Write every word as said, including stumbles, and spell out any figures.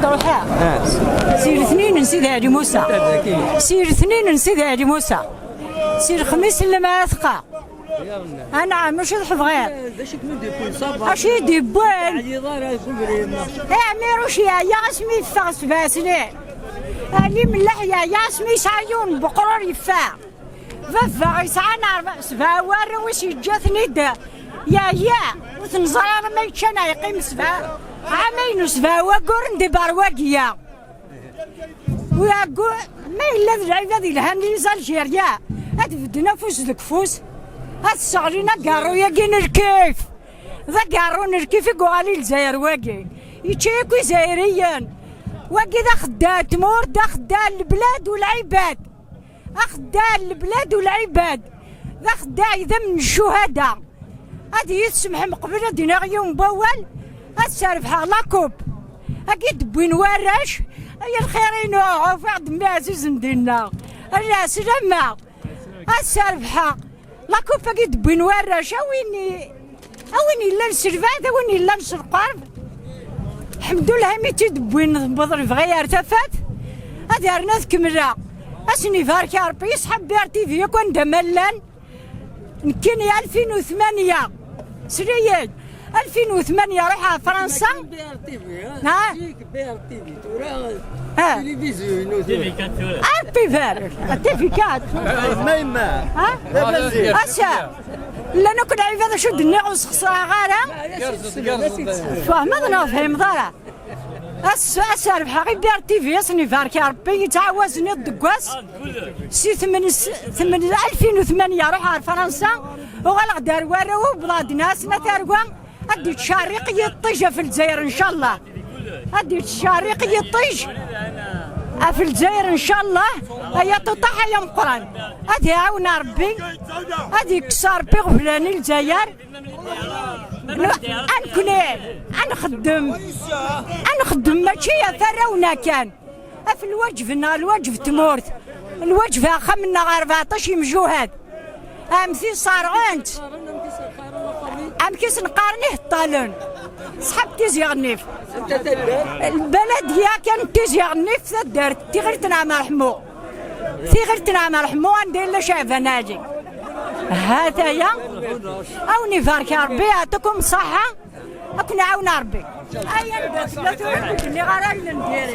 Ruḥeɣ. Si letniyen n Sidi Ɛli Musa. Si letniyen n Sidi Ɛli Musa. Si lexmis n Lemɛatqa. Anɛam, acu d ḥebɣiḍ? Acu i d-yewwan? Ɛmiruc yeɛya asmi yeffeɣ sebɛa snin. Ali Mellaḥ yeɛya asmi yesɛa yiwen n beqrur yeffeɣ. Baba yesɛan rebɛa, sebɛa warraw i s-yeǧǧa-ten-id. Yeɛya, ur t-neẓri ara ma yečča neɣ yeqqim sebɛa. Ɛamayen u sebɛa wagguren di berwagiya. Waggu, ma yella d lɛibad yelhan di Aljeria, ad bedden afus deg ufus, ad sseɣlin agarru-agi n lkif. D agarru n lkif i yuɣal i Lezzayer wagi. Yečča akk Izzayriyen. Wagi d axeddaɛ n tmurt, d axeddaɛ n leblad u lɛibad. Axeddaɛ n leblad u lɛibad, d axeddaɛ idammen n ccuhada. Ad iyi-tsemḥem qbel ad d-iniɣ yiwen n wawal, ad srebḥeɣ la coupe. Agi d-wwin warrac, ay lxir-inu, ufiɣ-d mmi ɛzizen dinna. Ala, slama. Ad srebḥeɣ la coupe-agi d-wwin warrac, a win i- A win yellan s lbeɛd, a win yellan s lqerb. Ḥemdullah imi tt-id-wwin tewweḍ lebɣi ar tafat. Ad yernu ad kemmleɣ. Ad sen-ibarek Rebbi, yeṣḥab B R T V yakk anda ma llan. Nekkini alfin u tmanya. Sliyen, alfin u tmanya ruḥeɣ ɣer Fransa. Ha? Ah. Tilivizyu-inu tura. Tilivizyu. Ah, T V quatre. Ah, T V quatre. Ma yemma. Ha? Ass-a, llan akk lɛibad acu d-nniɣ ur sxeṣreɣ ara. Tfehmeḍ neɣ ur tfehmeḍ ara? Ass-, ass-a rebḥeɣ i B R T V, ass-nni barek Rebbi, yettɛawazen iḍ deg wass. Si tmen-, s-, tmen-, alfin u tmanya ruḥeɣ ar Fransa, uɣaleɣ-d ar warraw, wwḍeɣ-d nna-asen a tarwa. Ad d-yettcerriq yiṭij ɣef Lezzayer, ncallah. Ad d-yettcerriq yiṭij ɣef Lezzayer, ncallah. Ay aṭuṭaḥ, ay ameqqran. Ad iɛawen Rebbi. Ad yekkes Rebbi iɣeblan i Lezzayer. Ad nekni, ad nxeddem. Ad nxeddem mačči ɣef warraw-nneɣ kan. Ɣef lwaǧeb-nneɣ, lwaǧeb n tmurt, lwaǧeb axxam-nneɣ rbeɛṭac imjuhad. Am ti ṣerɣen-tt. Amek i sen-qqaren iheṭṭalen? Ṣḥab Tizi Ɣennif. Lbaladiya kan n Tizi Ɣennif, taddart, tiɣilt n Ɛmer Ḥemmu. Tiɣilt n Ɛmer Ḥemmu anda yella Caɛban Ɛli. Hataya. A wen-ibarek Rebbi, yeɛṭikum ṣṣaḥa. Ad ken-iɛawen Rebbi. Ay anda tella tura, ur d-nniɣ ara allen diri.